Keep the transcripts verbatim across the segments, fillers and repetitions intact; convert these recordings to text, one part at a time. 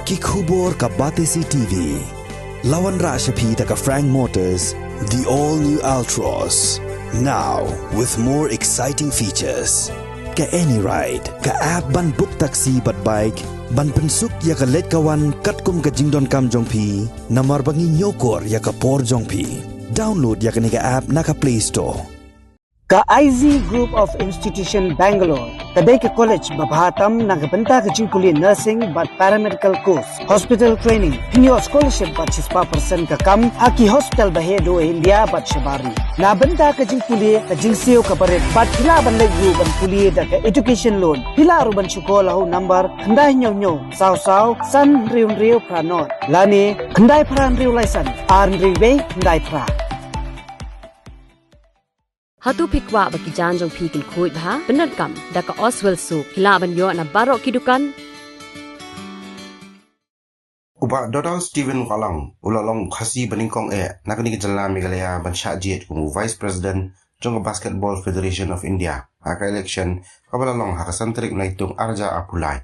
Ki khubor ka Batesi T V. La wanrah sha phi da ka Frank Motors, the all new Altroz. Now with more exciting features. Ka AnyRide, ka app ban book taxi bad bike, ban pynsuk ïa ka leit ka wan katkum ka jingdonkam jong phi, namar ba ngi ñiewkor ïa ka por jong phi. Download ïa kane ka app na ka Play Store. Ka I Z Group of Institution Bangalore ka dei ka college ba bha tam na ka bynta ka jingpule nursing bad paramedical course, hospital training. Phin ïoh scholarship bad shispah percent ka kam ha ki hospital ba heh duh ha India bad shabar ri. Na bynta ka jingpule ka jingsiew kaba rit bad phi lah ban leit ruh ban pule da ka education loan. Phi lah ruh ban shu call ha u number khyndai hynñiew hynñiew saw saw san hynriew hynriew phra nod lane khyndai phra hynriew lai san ar hynriew wei khyndai phra. Hato phi kwah ba ki jaiñ jong phi kin khuid bha? Pyndonkam da ka Oswell Soap. Phi lah ban ïoh na baroh ki dukan. U Bah Donald Stephen Wahlang u la long u Khasi banyngkong eh na kane ka jylla Meghalaya ban shah jied kum u Vice President jong ka Basketball Federation of India ha ka election kaba la long ha ka san tarik Naitung arhajar arphew lai.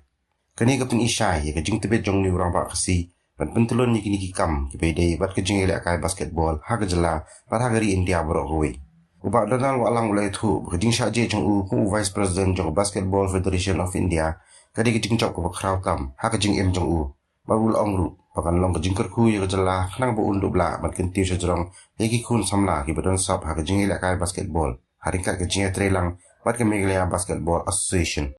Kane ka pyni shai ïa ka jingtbit jong une u rangbah Khasi ban pyntyllun ïa kine ki kam kiba ïadei bad ka jingïalehkai basketball ha ka jylla bad ha ka ri India baroh kawei. U Bah Donald Wahlang u la ïathuh ba ka jingshah jied jong u kum u Vice President jong ka Basketball Federation of India ka dei ka jingjop kaba khraw tam ha ka jingim jong u. Bad u la ong ruh ba kan long ka jingkyrkhu ïa ka jylla khnang ba un dup lah ban kyntiew shajrong ïa ki khun samla kiba don sap ha ka jingïalehkai basketball ha ryngkat ka jingïatreilang bad ka Meghalaya Basketball Association.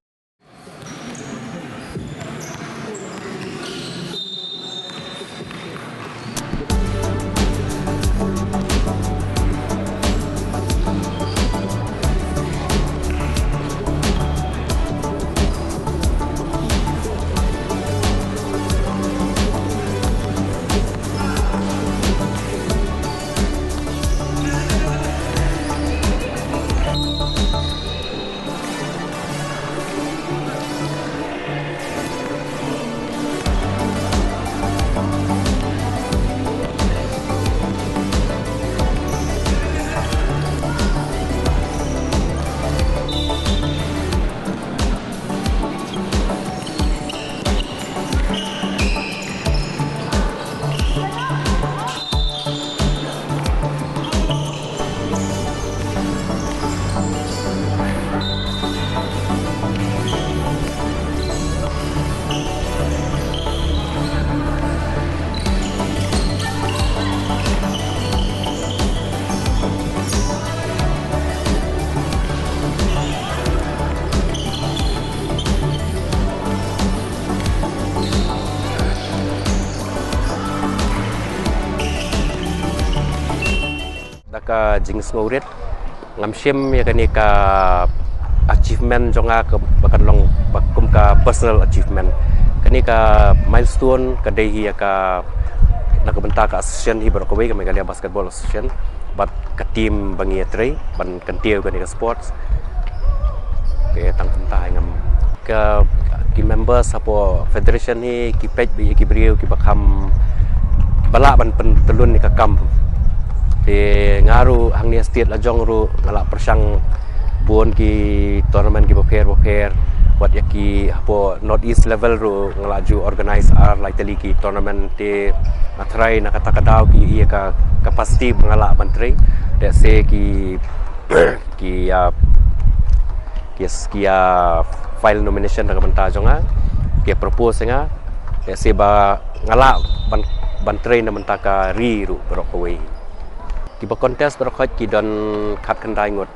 Da ka jingsngewrit ngam shim ïa kane ka achievement jong nga ka ba kan long ba kum ka personal achievement. Kane ka milestone ka dei hi ïa ka na ka bynta ka association hi baroh kawei ka Meghalaya Basketball Association bad ka team ba ngi ïatrei ban kyntiew kane ka sports. Ka tang kumta hi ngam ka ki members hapoh federation hi ki peit ba ïa ki briew kiba kham ba lah ban pyntyllun ïa ka kam. Te nga ruh hangne state la jong ruh nga la pyrshang bun ki tournament kiba pher ba pher. Wat ïa ki hapoh North East level ruh nga la ju organize ar lai tylli ki tournament te nga try na kata ka daw ki ïa ka capacity ba nga lah ban trei. Te se ki ki ïa ki ïa ki ïa file nomination da ka bynta jong nga ki ïa propose nga te se ba nga lah ban ban trei na bynta ka ri ruh baroh kawei. Kiba contest baroh khoit ki don khatkhyndai ngut.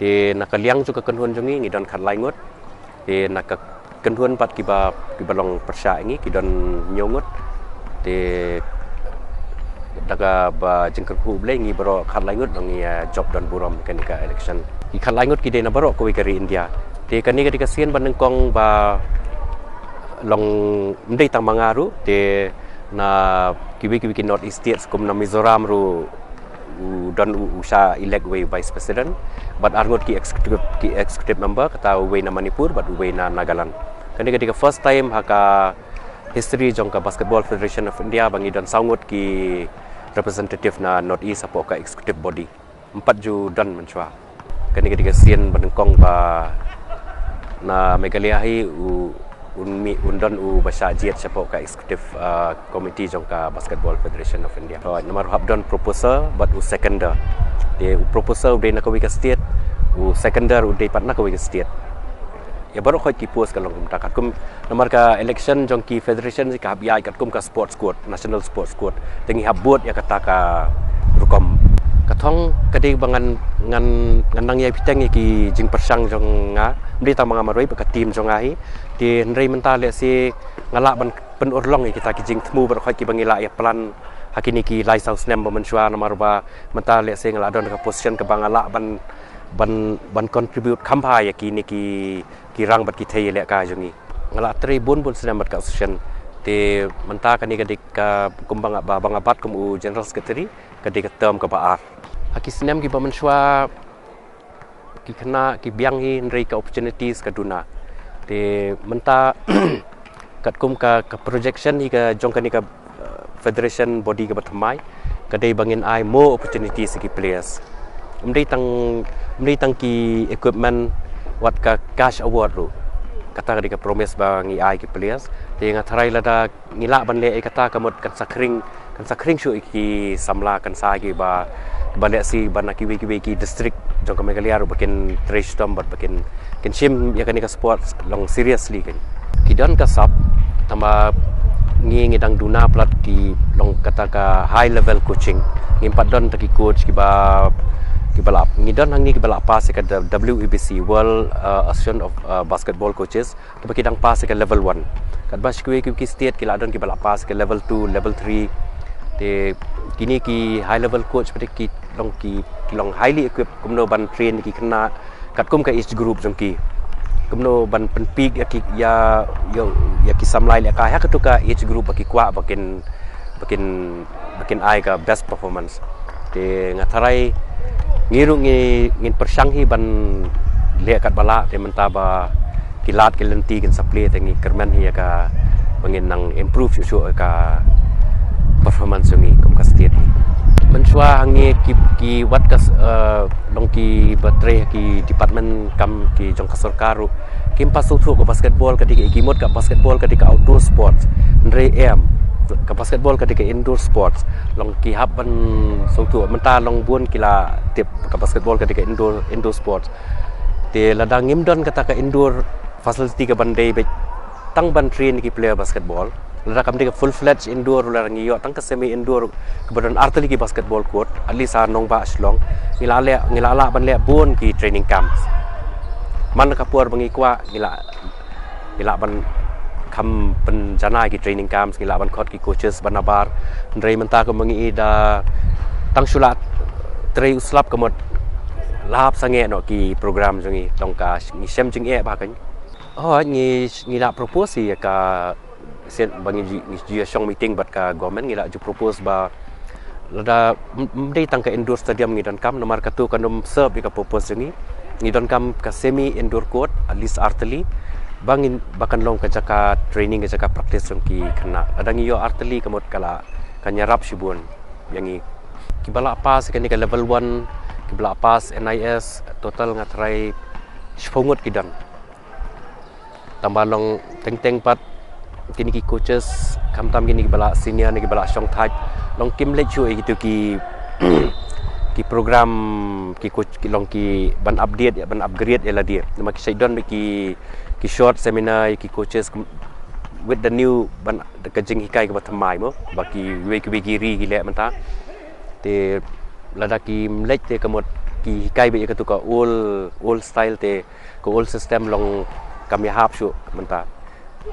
Te na ka liang jong ka kynhun jong ngi ngi don khatlai ngut. Te na ka kynhun pat kiba kiba long pyrshah ngi ki don hynñiew ngut. Te da kaba jingkyrkhu U Blei ngi baroh khatlai ngut long ngi ïa jop don burom kane ka election. Ki khatlai ngut ki dei na baroh kawei ka ri India. Te kane ka dei ka sien ba nyngkong ba long ym dei tang ma nga ruh te na kiwei kiwei ki North East states kum na Mizoram ruh u don u, u shah elect uwei vice president bad ar ngut ki executive ki executive member kata uwei na Manipur bad uwei na Nagaland. Kane ka dei ka first time ha ka history jong ka Basketball Federation of India ba ngi don saw ngut ki representative na North East hapoh ka executive body. Ym pat ju don mynshuwa. Kane ka dei ka sien ba nyngkong ba na Meghalaya hi u Un mih, un don u ba shah jied shapoh ka executive, uh, committee jong ka Basketball Federation of India. Right, namar hap don proposer bad u seconder. Te u proposer u dei na kawei ka state, u seconder u dei pat na kawei ka state. Ïa baroh khoit ki post ka long kumta katkum namar ka election jong ki federation ka hap ïaid katkum ka sports code, national sports code. Te ngi hap bud ïa kata ka rukom. Ka thong ka dei ba ngan, ngan, ngan nang ïai bteng ïa ki jingpyrshang jong nga. Ym dei tang ma nga marwei bad ka team jong nga hi. Te hynrei mynta lehse nga lah ban pynurlong ïa kita ki jingthmu baroh khoit kiba ngi lah ïa plan ha kine ki lai saw snem ba mynshuwa namar ba mynta lehse nga lah don ka position kaba nga lah ban, ban, ban contribute kham bha ïa kine ki, ki rang bad ki thei ïalehkai jong ngi. Nga lah trei bun bun snem bad ka association. Te mynta kane ka dei ka kumba nga, ba, ba nga bat kum u general secretary, ka dei ka term kaba ar. Ha ki snem kiba mynshuwa ki khynnah ki biang hi hynrei ka opportunities ka duna. Te mynta katkum ka, ka projection hi ka jong kane ka, uh, federation body kaba thymmai, ka dei ba ngin ai more opportunities ïa ki players. Ym dei tang, ym dei tang ki equipment, wat ka cash award ruh. Kata ka dei ka promise ba ngi ai ki players. Te nga tharai lada ngi lah ban leh ïa kata ka mut kan sa khring, kan sa khring shuh ïa ki samla, kan sa ïa ki ba, ba lehse ban na kiwei kiwei ki district jong ka Meghalaya ruh ba kin trei shitom bad ba kin, kin shim ïa kane ka sports long seriously kan. Ki don ka sap, tangba ngi, ngi dang duna palat ki long kata ka high level coaching. Ngim pat don ta ki coach kiba, kiba lah. Ngi don hangne kiba lah pass ïa ka W A B C, World, uh, Association of, uh, Basketball Coaches. Kaba ki dang pass ïa ka level one. Katba shi kiwei kiwei ki state ki lah don kiba lah pass ïa ka level two, level three. Te kine ki high level coach pat ki long ki, ki long highly equipped kumno ban train ki khynnah katkum ka age group jong ki. Kumno ban pynpeak ïa ki, ïa, ïa, ïa ki samla ïalehkai ha katu ka age group ba ki kwah ba kin, ba kin, ba kin ai ka best performance. Te nga tharai ngi ruh ngi, ngin pyrshang hi ban leh katba lah, te mynta ba ki lad ki lynti kin sa plie te ngi kyrmen hi ïa ka ba ngin nang improve shuh shuh ïa ka performance jong ngi kum ka state. Mynshuwa hangne ki, ki wat ka s-, eh, long kiba trei ki department kam ki jong ka sorkar ruh kim pat sngewthuh ka basketball ka dei ka, ki mut ka basketball ka dei ka outdoor sports. Hynrei em, ka basketball ka dei ka indoor sports. Long ki hap ban sngewthuh, mynta long bun ki la tip ka basketball ka dei ka indoor, indoor sports. Te lada ngim don kata ka indoor facility ka ban dei beit tang ban train ki player basketball, lada kam dei ka full fledged indoor, lada ngi ïoh tang ka semi indoor kaba don artylli ki basketball court, at least ha nongbah Shillong, ngi la leh, ngi la lah ban leh bun ki training camps. Man ka por ba ngi kwah, ngi la, ngi lah ban kham pynjanai ki training camps, ngi lah ban khot ki coaches ba nabar. Hynrei mynta kumba ngi i da tang shu la trei u slap ka mut la hap sangeh noh ki program jong ngi, tang ka ngi shem jingeh ba kan. Oh, ngi, ngi la propose ïa ka sien ba ngi ju, ngi ju ïa shong meeting bad ka government, ngi la ju propose ba lada m-, ym dei tang ka indoor stadium ngi donkam, namar katu kan ym serve ïa ka purpose jong ngi. Ngi donkam ka semi indoor court, at least artylli, ba ngin, ba kan long ka jaka training, ka jaka practice jong ki khynnah. Lada ngi ïoh artylli ka mut ka la, kan ïarap shibun ïa ngi. Kiba la pass kane ka level one, kiba la pass N I S, total nga tharai shiphew ngut ki don. Tangba long teng teng pat kine ki coaches, khamtam kine kiba la senior ne kiba la shong thait, long kim leit shuh ïa kitu ki, ki program, ki coach, ki long ki ban update, ban upgrade ïa lade. Namar ki shait don beit ki, ki short seminar ïa ki coaches kum, with the new ban, ka jinghikai kaba thymmai mo, ba kiwei kiwei ki ri ki leh mynta. Te lada kim leit te ka mut ki hikai beit ïa katu ka old, old style te ka old system long kam ïahap shuh mynta.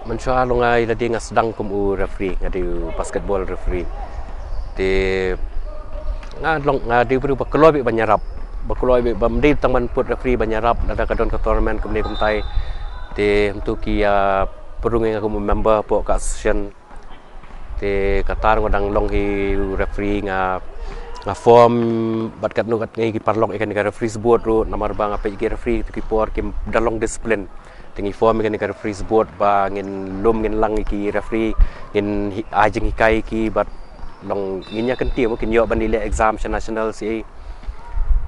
Mynshuwa long nga ïa lade nga sdang kum u referee, nga dei u basketball referee. Te nga long, nga dei u briew ba kloi beit ban ïarap. Ba kloi beit, bym dei tang ban put referee ban ïarap, lada ka don ka tournament kumne kumtai. Te hangtu ki ïa pynrung ïa nga kum u member hapoh ka association. Te kata ruh nga dang long hi u referee, nga, nga form bad katno katne ki paralok ïa kane ka referees board ruh, namar ba nga peit ki referee tu ki por kim da long discipline. Te ngi form ïa kane ka referees board ba ngin lum ngin lang ïa ki referee, ngin hi-, ai jinghikai ïa ki bad long ngin ïa kyntiew mo, kin ïoh ban ïaleh exam sha national sha ei.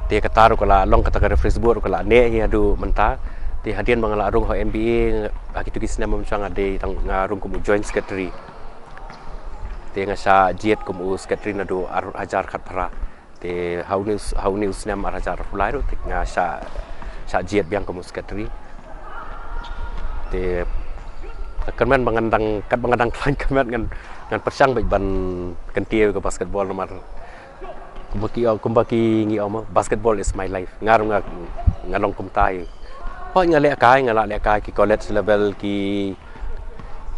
Te kata ruh ka la long, kata ka referees board ruh ka la neh hi haduh mynta. Te hadien ba nga la rung ha N B A, ha kitu ki snem mynshwa nga dei tang nga rung kum u joint secretary. Te nga shah jied kum u secretary naduh ar hajar khatphra. Te ha une u s-, ha une u snem ar hajar arphew lai ruh te nga shah, shah jied biang kum u secretary. Te kyrmen ba ngan dang, kat ba nga dang khlaiñ kyrmen ngan, ngan pyrshang beit ban kyntiew ïa ka basketball namar kumba ki, kumba ki ngi ong mo, basketball is my life. Nga ruh nga, nga long kumta hi. Hooid nga lehkai, nga la lehkai ki college level, ki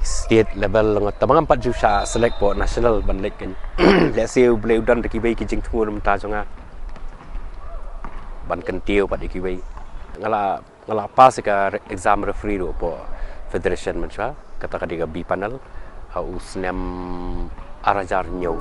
state level, nga tang ba ngam pat ju shah select hapoh national ban leit kan. Lehse U Blei u don da kiwei ki jingthmu na bynta jong nga ban kyntiew pat ïa kiwei. Nga la, nga la pass ïa ka re-, exam referee ruh hapoh federation mynshwa, kata ka dei ka B panel, ha u snem ar hajar hynñiew.